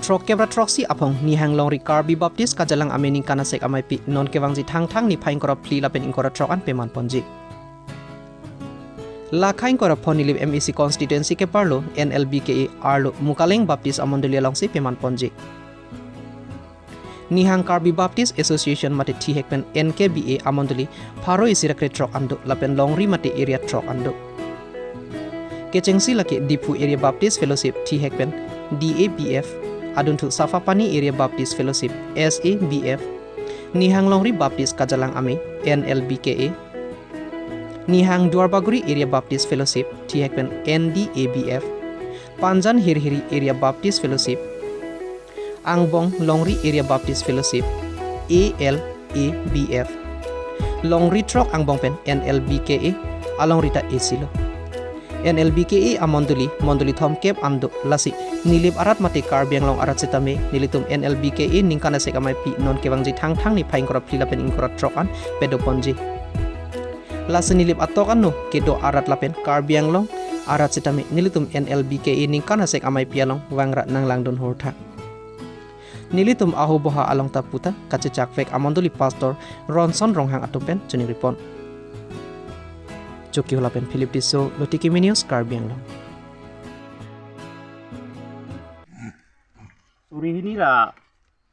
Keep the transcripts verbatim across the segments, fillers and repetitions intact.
Throkkep ra throksi aphong Nihang Longri Karbi Baptist Kajalang Amei ningkan asek ameipi non kevangji Thangthang niphai ingkoi ra phli lapen ingkoi ra throk an peman ponji. Lakha ingkoi ra pho Nilip M A C constituency keparlo N L B K A arlo Mukaleng Baptist amondoli alongsi peman ponji. Nihang Karbi Baptist Association mate thihek pen N K B A amondoli pharo isi ra krethrok an do lapen Longri mate area throk an do. Kechengsi lake Diphu Area Baptist Fellowship thihek pen D A B F, adunthu Safapani Area Baptist Fellowship, S A B F, Nihang Longri Baptist Kajalang Amei, N L B K A, Nihang Duarbagori Area Baptist Fellowship thihek pen N D A B F, Panjan Hirhiri Area Baptist Fellowship, Angbong Longri Area Baptist Fellowship, A L A B F. Longri throk angbong pen N L B K A, alongri ta isi lo. N L B K A amondoli, mondoli thomkep an do, lasi Nilip arat mate Karbi Anglong arat sitame nelitum N L B K A ningkan asek ameipi non kevangji Thangthang niphai ingkoi ra phli lapen ingkoi ra throk an pedo ponji. Lasi Nilip atok ano kedo arat lapen Karbi Anglong arat sitame nelitum N L B K A ningkan asek ameipi along vangra nanglangdun hurtha. Nelitum ahuboha along ta puta kachechakvek amondoli Pastor Ronson Ronghang atum pen choningri pon. Chokihola pen Philip Tisso, Lotiki News, Karbi Anglong. Suri hini ra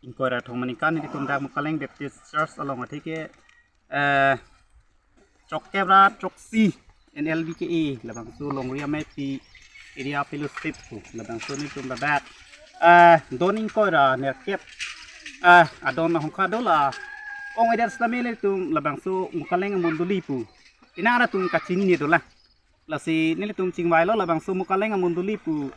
ingkoi ra thom aningkan nelitum dak Mukaleng Baptist Church along atheke, eh, throkkep ra throksi N L B K A labangso Longri Ameipi Area Fellowship pu labangso nelitum ladak, eh, don ingkoi ra nerkep, eh, adon ahongkha dolang ong eder sitame nelitum labangso Mukaleng amondoli pu penang ra atum kachinine dolang. Lasi nelitum chingvailo labangso Mukaleng amondoli pu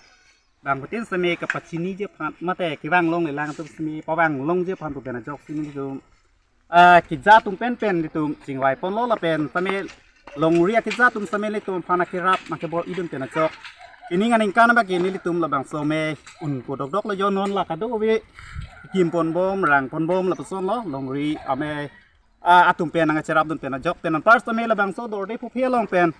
bangphutin sitame kapachiniji aphan mate kevang longlelang atum sitame pavang longji aphan pu pen ajoksi nelitum, ah, keja atum pen pen nelitum chingvai ponlo lapen sitame Longri akeja atum sitame nelitum aphan akerap nangkebor-idun pen ajok. Pini aningkan abang ke nelitum labangso amei un-o dokdok lo, jo non la kadokave kim ponbom, rang ponbom lapuson lo Longri Amei, ah, atum pen nangkacherapdun pen ajok pen anpar sitame labangso Dorde Phophe along pen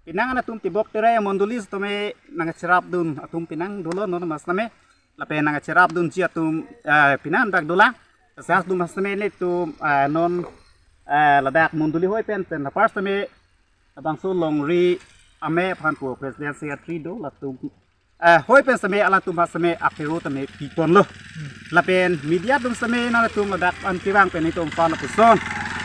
penang an atum Tibok Terai amondoli sitame nangkacherapdun atum penang dolo non mas sitame lapen nangkacherapdunji atum, eh, penang bak dolang. Sas dum sitame nelitum, eh, non, eh, ladak mondoli hoi pen pen anpar sitame labangso Longri Amei aphan pu President Secretary do latum, eh, hoi pen sitame alangtum aphan sitame akero tame piponlo. Lapen media atum sitame nangtum ladak an kevang pen itum aphan lapuson,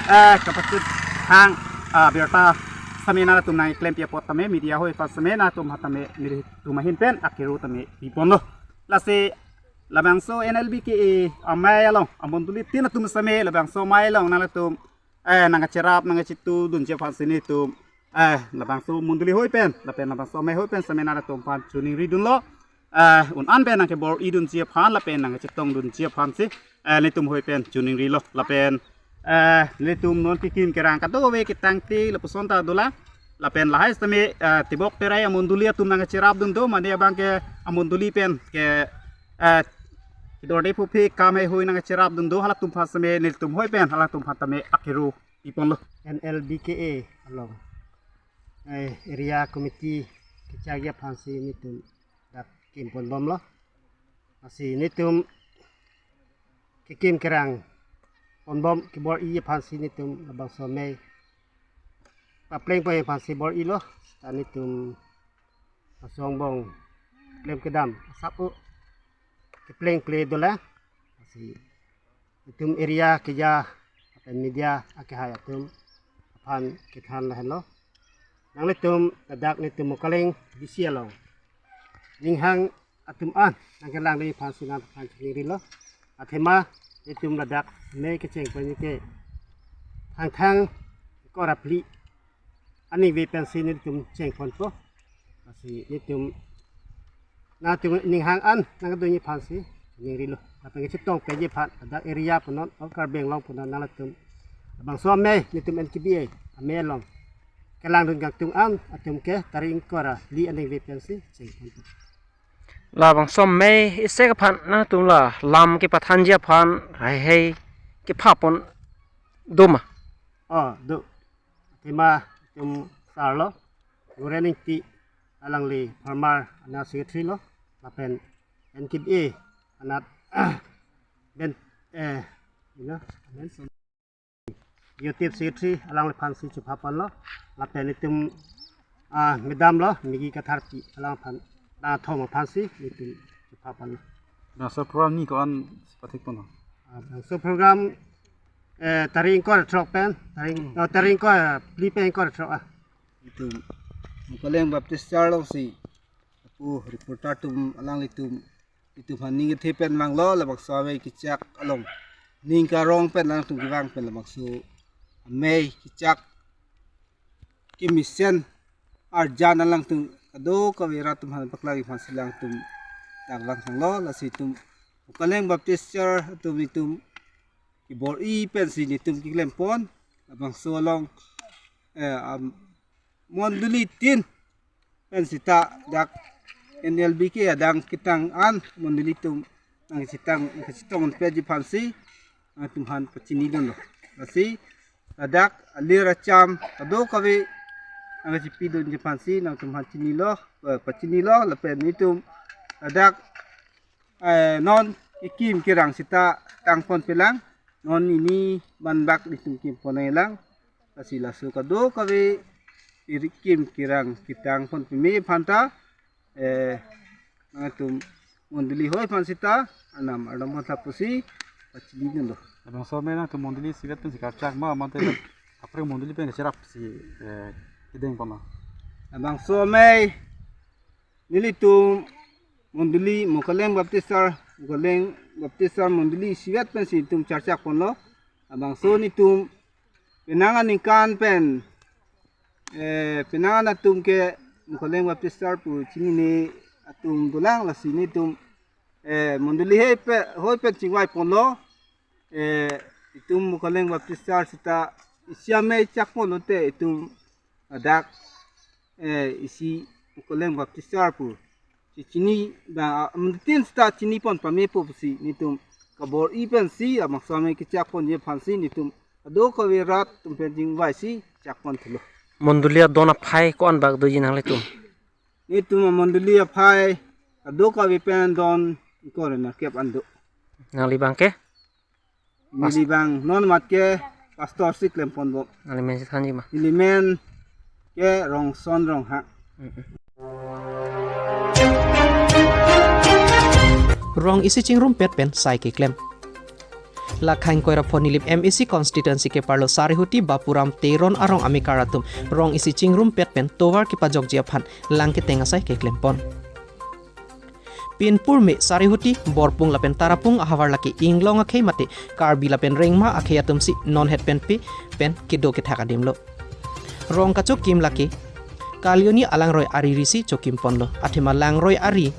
eh, kapachethang, ah, birta sitame nangtum nangklem pi apot tame media hoi aphan sitame nangtum aphan tame nelitum ahin pen akero tame piponlo. Lasi labangso N L B K A amei along amondoli tin atum sitame labangso amei along nangtum, eh, nangkacherap nangkachetudunji aphan si nelitum, eh, labangso mondoli hoi pen lapen labangso amei hoi pen sitame nangtum aphan choningridunlo. Eh, un-an pen nangkebor-idunji aphan lapen nangkachetongdunji aphan si, eh, nelitum hoi pen choningrilo lapen, eh, nelitum non kekim kerang kadokave ketangte lapuson ta dolang. Lapen lahai sitame, eh, Tibok Terai amondoli atum nangkacherapdun do mane abang ke amondoli pen ke, eh, Dorde Phophe kam heihui nangkacherapdun do halatum aphan sitame nelitum hoi pen halatum aphan tame akero piponlo. N L B K A along, eh, area committee kecharge aphan si nelitum dak kim ponbomlo. Lasi nelitum kekim kerang ponbom kebor-i aphan si nelitum labangso amei papleng pon aphan si bor-ilo. Ta nelitum asong bong klem kedam asap-o kepleng ple dolang. Lasi itum area keja lapen media akehai atum aphan kethan lahenlo. Nanglitum ladak nelitum Mukaleng B C along Ninghang atum an nangkelangdun aphan si nangphan choningrilo. Athema nelitum ladak amei kecheng pen ke Thangthang ingkoi ra phli aningve pen si nelitum chengponpo. Lasi nelitum nangtum Ninghang an nangdunji aphan si choningrilo. Lapen kachetong peji aphan ladak area punon, all Karbi Anglong punon nangtum labangso amei nelitum N K B A amei along kelangdun kangtung an atum ke tarik ingkoi ra phli aningve pen si chengponpo. Labangso amei isi aphan nangtum la lam kepathanji aphan heihei kepha pon do ma? Oh, do. Athema itum sar lo, Guren Ingti, alangli former area secretary lo, lapen N K B A Nat ben eh you know, Youth Secretary alangliphan si chepha ponlo. Lapen itum ah medam lo Megi Katharpi alangliphan, athom aphan si itum chepha ponlo. Bangso program ni ko-an si pathik ponlo? Ah, bangso program eh tarik ingkoi ra throk pen, tarik, oh, tarik ingkoi ra phli pen ingkoi ra throk ah. Itum Mukaleng Baptist Church along si apu reporter atum alanglitum itum aphan ning kethe pen vanglo, labangso amei kechak along ning karong pen alangtum kevang pen labangso amei kechak kemesen arjan alangtum kadokave rat atum aphan paklang aphan si alangtum dak vang sanglo. Lasi itum Mukaleng Baptist Church atum itum kebor-i pen si netum keklem pon. Labangso along eh am mondoli tin pen seta dak N L B K adang ketang an mondoli atum nangchetong, nangchetong unpetji aphan si nangtum aphan pachini dunlo. Lasi ladak alir acham kadokave nangchepi dunji aphan si nangtum aphan chinilo, eh, pachinilo. Lapen itum ladak eh non kekim kerang seta tang pon pelang, non ini banbak itum kim pon nanglang. Lasi laso kadokave iri kim kerang ketang pon peme aphanta eh nangtum mondoli hoi aphan seta anam ardom pon tha pusi pachini dunlo. Labangso amei nangtum mondoli isivet pen si karchak ma mate kaprek mondoli pen kacherap si eh kedeng ponlo? Labangso amei nelitum mondoli Mukaleng Baptist Church, Mukaleng Baptist Church mondoli isivet pen si itum charchak ponlo. Labangso netum penang aningkan pen eh penang an atum ke Mukaleng Baptist Church pu chinine atum dolang. Lasi netum eh mondoli hei pe hoi pen chingvai ponlo. Eh itum Mukaleng Baptist Church seta isi amei chak ponlote itum ladak eh isi Mukaleng Baptist Church pu si chini ba amuntin seta chini pon pame pu si netum kebor-i pen si labangso amei kechak ponji aphan si netum kadokave rat atum pen chingvai si chak pon thulo. Mondoli adon aphai ko-an bak doji nanglitum? Netum amondoli aphai kadokave pen don ingkoi ra nerkep an do. Nangli abang ke? Neli abang non mat ke pastor si klem ponbom. Nangli men si thanji ma? Neli men ke Rongson Ronghang. Mm-mm. Rong isi chingrumpet pen sai keklem. Lakha ingkoi ra pho Nilip M A C constituency keparlo Sarihuti Bapuram Teron arong amekar atum rong isi chingrumpet pen tovar kepajokji aphan lang keteng asai keklem pon. Pinpur me Sarihuti, Borpung lapen Tarapung ahavar lake Inglong akhei mate Karbi lapen Rengma akhei atum si non het pen pe pen kedo kethak adim lo. Rong kachokim lake Kalioni alangroi ari risi chokim ponlo. Athema langroi ari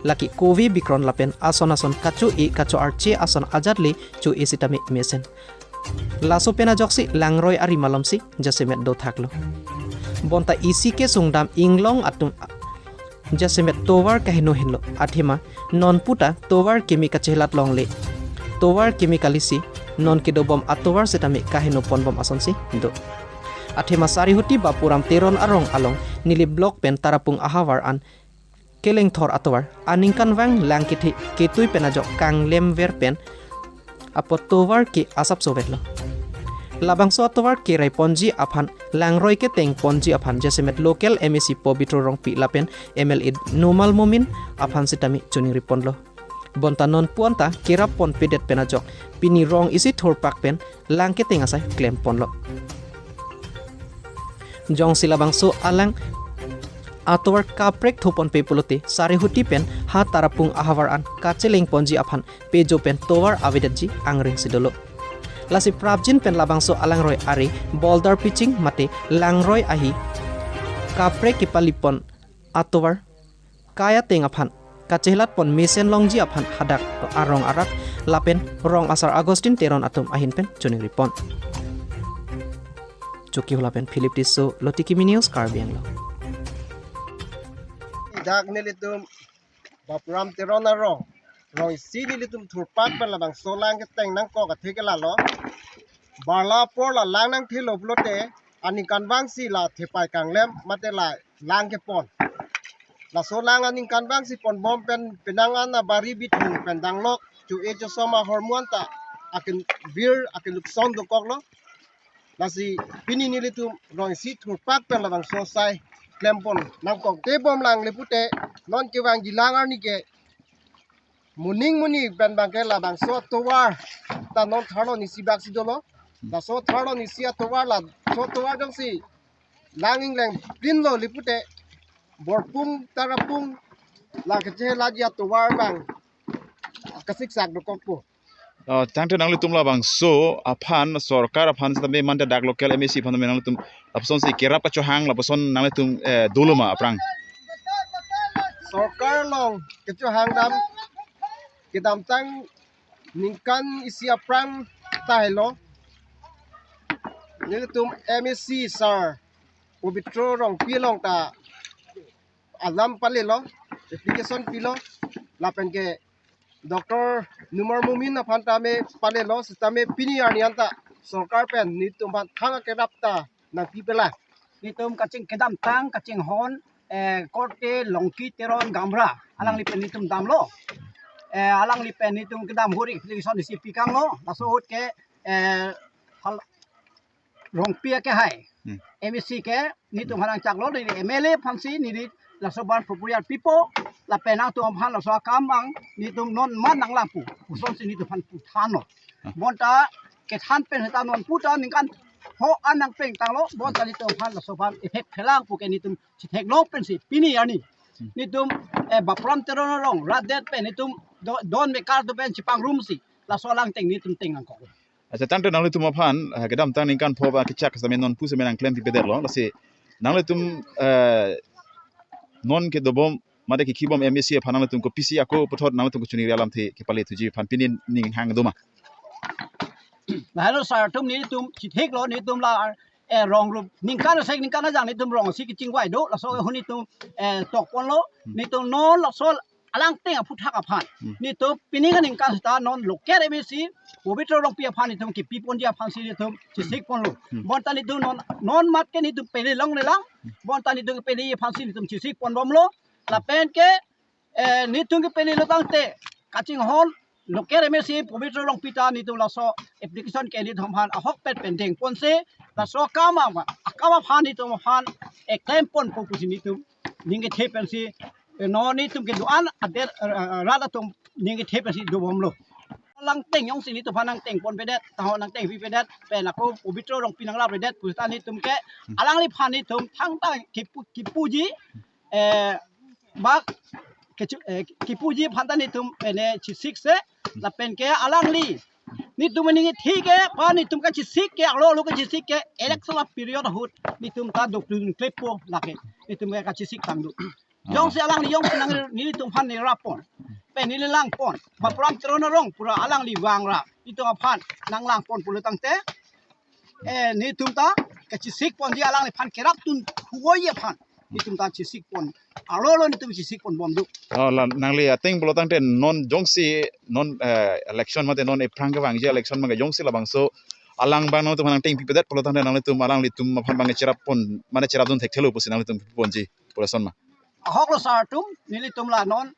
lake kove bikron lapen ason ason kacho-e kacho-arche ason ajat le cho-e sitame mesen. Laso pen ajoksi langroi ari malom si jasemet dothak lo. Bonta isi kesung dam Inglong atum jasemet tovar kaheno henlo. Athema non puta tovar keme kachelat longle, tovar keme kalisi non kedobom atovar sitame kaheno ponbom ason si do. Athema Sarihuti Bapuram Teron arong along Nilip block pen Tarapung ahavar an kelengthor atovar aningkanvang lang kethe ketui pen ajok kanglemver pen apot tovar ke asapso vetlo. Labangso atovar kerai ponji aphan langroi keteng ponji aphan jasemet local M A C Pobitro Rongpi lapen M L A Numal Momin aphan sitame choningri ponlo. Bonta non puan ta kerap ponpedet pen ajok pini rong isi thurpak pen lang keteng asai klem ponlo. Jongsi labangso alang atovar kaprek thupon pe pulote Sarihuti pen ha Tarapung ahavar an kacheleng ponji aphan pejo pen tovar avedetji angring si dolo. Lasi prapjin pen labangso alangroi ari boulder pitching mate langroi ahi kaprek kepali pon atovar kai ateng aphan kachelat pon mesen longji aphan hadak arong arak lapen rong asar Augustine Teron atum ahin pen choningri pon. Chokihola pen Philip Tisso, Lotiki Mini News, Karbi Anglong. Dak nelitum Bapuram Teron arong, rong isi nelitum thurpak pen labangso lang keteng nangkok athe ke lalo. Barla apor la lang nangthelo pulote aningkanvang si la thepai kanglem mate la lang kepon. Laso lang aningkan abang si ponbom pen penang an abari bithung pen danglok cho-e chosom ahormu an ta akin bir akin lukson dokoklo. Lasi pini nelitum rong isi thurpak pen labangso asai klempon nangkok. Tebomlang le pute non kevangji lang arni ke moning moning pen abangke labangso atovar ta non tharlo nisi bak si dolo. Laso tharlo nisi atovar, laso atovar jongsi lang ingleng pinlo le pute Borpung Tarapung la kechehelaji atovar abang kasiksak dokokpo. Oh, tangte nanglitum labangso aphan sorkar aphan setame mante dak local M A C aphan tame nanglitum lapuson si kerap kachohang lapuson nanglitum, eh, dolo ma aphrang? Sorkar along kechohang dam kedamtang ningkan isi aphrang tahelo nelitum M A C sir Pobitro Rongpi along ta alam palelo, application pilo, lapen ke Doctor Numar Momin aphan tame palelo, setame pini arni an ta sorkar pen nelitum aphan thang akerap ta nangpipelang. Nelitum kaching kedamtang kachinghon, eh, Korte Longki Teron Gaonbura alangli pen nelitum damlo. Eh, alangli pen nelitum kedam huri application isi pikanglo. Laso ahut ke, eh, hal Rongpi akehai. Hmm. M A C ke nelitum aphan nangchaklo, neli M L A aphansi neli laso abang proposal pipo, lapen nangtum aphan laso akam abang nelitum non man nanglangpo pusonsi nelitum aphan pu thanlo. Ah. Bonta kethan pen seta non puta ningkan ho an nangpleng tanglo, bonta nelitum aphan laso abang effect phelangpo ke nelitum chetheklo pensi pini arni. Hmm. Nelitum, eh, Bapuram Teron arong rat det pen nelitum do-, don mekar do pen chipangrumsi laso alang teng nelitum teng nangkok. Acha, tangte nanglitum aphan, eh, kedamtang ningkan pho ba kechak setame non pu setame nangklempipedet lo. Lasi nanglitum, eh, non kedobom mate kekhibom M A C aphan nanglitum kopisi ako puthot nanglitum kachiningri alamthe kepale thuji aphan pini ning hang doma? Lahelo sir atum, nelitum chitheklo, nelitum la, eh, rong rup ningkan asek ningkan ajang nelitum rong isi kachingvai do, laso ahut nelitum, eh, tokponlo, Hmm. nelitum non laso alang teng aphuthak aphan. Hmm. Nelitum pini aningkan seta non local M A C Pobitro Rongpi aphan nelitum kepiponji aphansi nelitum chesikponlo. Hmm. Bonta nelitum non, non mat ke nelitum pele longlelang. Hmm. Bonta nelitum pele aphansi nelitum chesikponbomlo. Lapen ke, eh, nelitum kepelelo tangte kachinghon local M A C Pobitro Rongpi ta nelitum laso application ke nelitum aphan ahokpet pen dengponsi laso akam ama, akam aphan nelitum aphan, eh, klemponpo pusi nelitum ning kethe pensi, eh, non nelitum kedo-an adet, eh, eh, rat atum ning kethe pensi dobomlo. Alang teng jongsi nelitum aphan nangtengponpedet, taho nangtengpipedet, pen ako Pobitro Rongpi nangrapredet puseta nelitum ke, Hmm. alangliphan nelitum thangta kipu, kipuji, eh, bak kechu-, eh, kipuji aphanta nelitum pen chesikse, lapen ke alangli nelitum aning kethe ke, pa nelitum kachesik ke, alo alo kachesik ke, election a-period ahut nelitum ta dukdun kleppo lake, nelitum ke kachesik tangduk. Ah. Jongsi alangli jongsi nang nelitum aphan nerapon, pen neli langpon, Bapuram Teron arong pura alangli vangra, nelitum aphan nanglangpon pulo tangte, eh, nelitum ta kachesikponji alangliphan kerapdun huoi aphan nelitum ta chesikpon. Alo alo nelitum chesikponbomduk. Oh, la nangli ateng pulo tangte non jongsi non, eh, election mate non ephrang kevangji election mate jongsi labangso alang abang nangtum nangtengpipedet pulo tangte nanglitum alanglitum aphan abang cherapon mane cherapdun thekthelo pusi nanglitum ponji pulo ason ma? Ahoklo sir atum, nelitum la non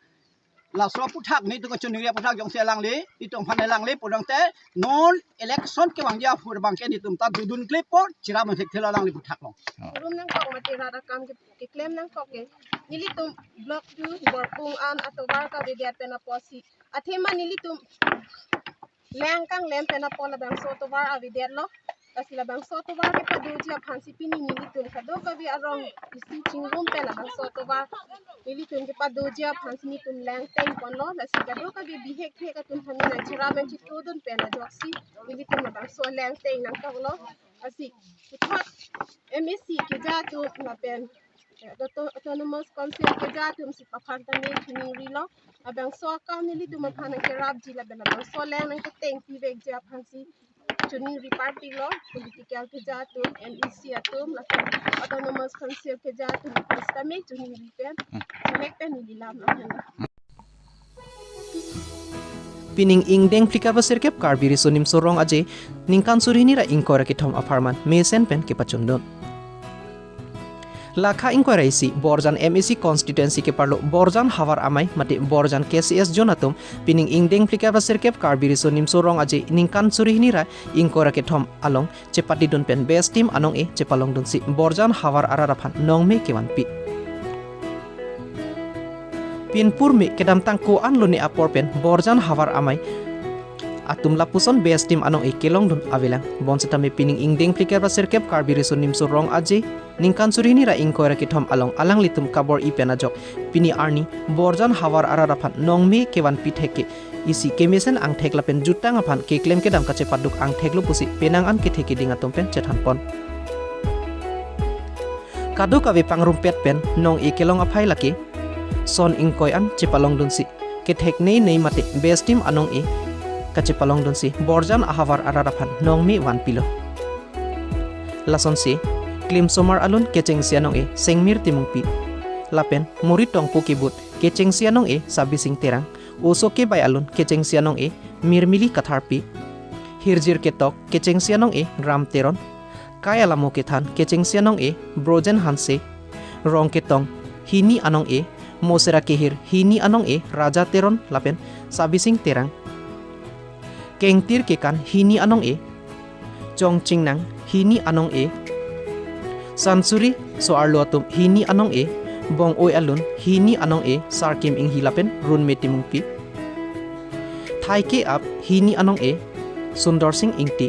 laso aphuthak nelitum kachiningri aphuthak jongsi alangli, nelitum aphan alangli pu tangte non election kevangji aphuthak abangke nelitum ta dukdun kleppo, cherapdun thekthelo alangli aphuthak along. Oh. Rum nangkok mate rat akam ke, keklem nangkok ke. Nelitum block two Borpung an atovar kavedet pen apotsi, athema nelitum lang kanglem pen apot labangso atovar avedetlo. Lasi labangso atovar kepadoji aphansi pini nelitum kadokave arong isi chingrum pen labangso atovar nelitum kepadoji aphansi nelitum lang tengponlo. Lasi kadokave bihek bihek atum aphan nangcherap nangchitudun pen ajoksi nelitum labangso lang teng nangkoklo. Lasi puthot M A C keja atum lapen, eh, auto-, Autonomous Council keja atumsi aphan tame chiningrilo. Labangso akam nelitum aphan nangkerapji lapen labangso lang nangketengpivekji aphansi chiningri parpiklo, political keja atum, M A C atum, lapen Autonomous Council keja atum, sitame chiningri pen, Hmm. chihek pen neli lam lahenlo. Pining ingdeng phlikep sirkep Karbi Riso Nimso Rong Aje ningkan suri hini ra ingkoi ra kethom apharman mesen pen kepachundun. Lakha ingkoi ra isi Borjan M A C constituency keparlo Borjan Havar Amei mate Borjan K C S Zone atum pining ingdeng phlikep ra sirkep Karbi Riso Nimso Rong Aje ningkan suri hini ra ingkoi ra kethom along chepatidun pen best team anong-e chepalongdunsi Borjan Havar arat aphan nongme kevanpi. Pinpur me kedamtang ko-an lone apor pen Borjan Havar Amei atum lapuson best team anong-e kelongdun avelang. Bonsetame pining ingdeng phlikep ra sirkep Karbi Riso Nimso Rong Aje ningkan suri hini ra ingkoi ra kethom along alanglitum kabor-i pen ajok pini arni Borjan Havar arat aphan nongme kevanpi thek ke isi kemesen angthek lapen jutang aphan keklem kedam kachepaduk angthek lo pusi penang an kethe keding atum pen chethanpon. Kadokave pangrumpet pen nong-e kelong aphai lake son ingkoi an chepalongdunsi kethek nei nei mate best team anong-e kachepalongdunsi Borjan Ahavar arat aphan nongme vanpilo. Lasonsi klimsomar alun kechengsi anong-e Sengmir Timungpi lapen Muri Tongpo kebut kechengsi anong-e Sabising Terang, oso kebai alun kechengsi anong-e Mirmili Katharpi, hirjir ketok kechengsi anong-e Ram Teron, kai alamo kethan kechengsi anong-e Brojen Hanse, rong ketong hini anong-e, mosera kehir hini anong-e Raja Teron lapen Sabising Terang, kengtir kekan hini anong-e, chongchingnang hini anong-e, sansuri so-arlo atum hini anong-e, bong-oi alun hini anong-e Sarkim Inghi lapen Runme Timungpi, thai ke-ap hini anong-e Sundor Sing Ingti,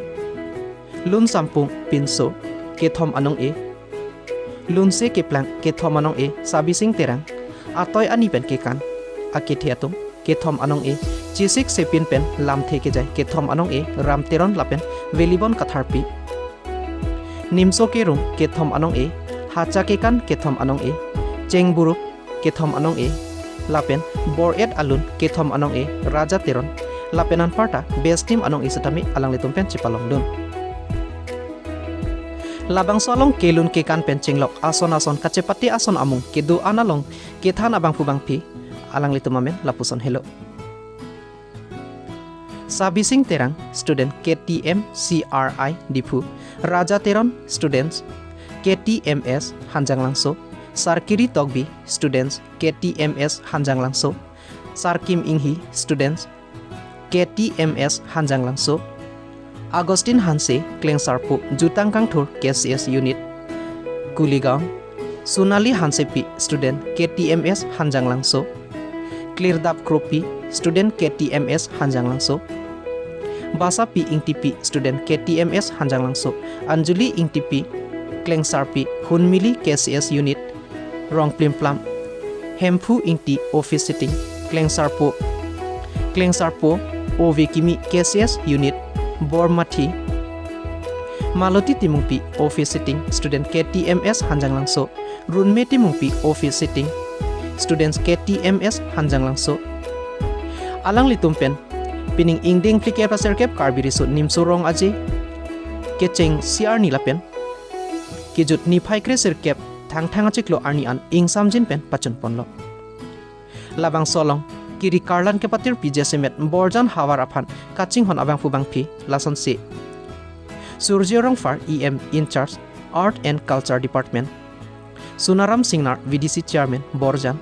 lun sampung pinso kethom anong-e, lunse keplang kethom anong-e Sabising Terang, atoi ani pen kekan akethe atum kethom anong-e, chisik sepin pen lamthe kejai kethom anong-e Ram Teron lapen Velibon Katharpi, nimso kerung kethom anong-e, hacha kekan kethom anong-e, chengburup kethom anong-e lapen bor-et alun kethom anong-e Raja Teron lapen anparta best team anong-e setame alanglitum pen chepalongdun. Labangso along kelun kekan pen chenglok ason ason kachepate ason amung kedo-an along kethan abangphu bangphi alanglitum amen lapuson helo. Sabising Terang, student K T M C R I Diphu, Raja Teron, students K T M S Hanjanglangso, Sarkiri Tokbi, students K T M S Hanjanglangso, Sarkim Inghi, students K T M S Hanjanglangso, Augustine Hanse, Klengsarpo, Jutang Kangthur, K C S unit, Kuligaon, Sonali Hansepi, student K T M S Hanjanglangso, Klirdap Kropi, student K T M S Hanjanglangso, Basapi Ingtipi, student K T M S Hanjanglangso, Anjali Ingtipi, Klengsarpi, Hunmili K C S unit, rong plimplam, Hemphu Ingti, office sitting, Klengsarpo, Klengsarpo, Ove Kimi, K C S unit, Bormathi, Maloti Timungpi, office sitting, student K T M S Hanjanglangso, Runme Timungpi, office sitting, students K T M S Hanjanglangso. Alanglitum pen pining ingdeng phlikep ra sirkep Karbi Riso Nimso Rong Aje kechengsi arni lapen kejut niphai kre sirkep Thangthang achiklo arni an ingsamjin pen pachunponlo. Labangso along kiri karlan kepatirpi jasemet Borjan Havar aphan kachinghon abangphu bangphi lasonsi Surjya Rongphar, E M in charge, Art and Culture Department, Sunaram Singnar, V D C Chairman, Borjan,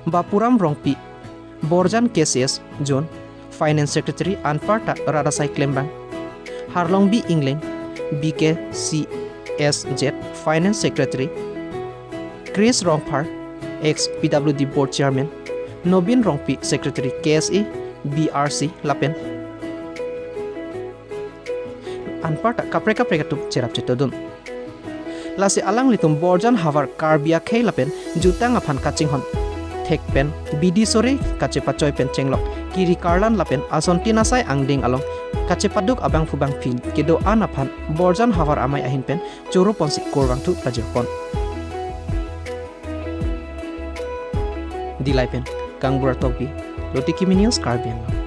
Bapuram Rongpi, Borjan K C S Zone, Finance Secretary, anparta rat asai klembang, Harlongbi Ingleng, B K C S Z, Finance Secretary, Chris Rongphar, ex P W D Board Chairman, Nobin Rongpi, Secretary, K S A, B R C, lapen anparta kaprek kaprek atum cherap chetodun. Lasi alanglitum Borjan Havar Karbi akhei lapen jutang aphan kachinghon thek pen bidi sore kachepachoi pen chenglok kiri karlan lapen asontin asai angdeng along kachepaduk abangphu bangphi kedo-an aphan Borjan Havar Amei ahin pen choro ponsi kurvangthu pajirpon. Dillai pen Kangbura Tokbi, Roti Kimi News, Karbi Anglong.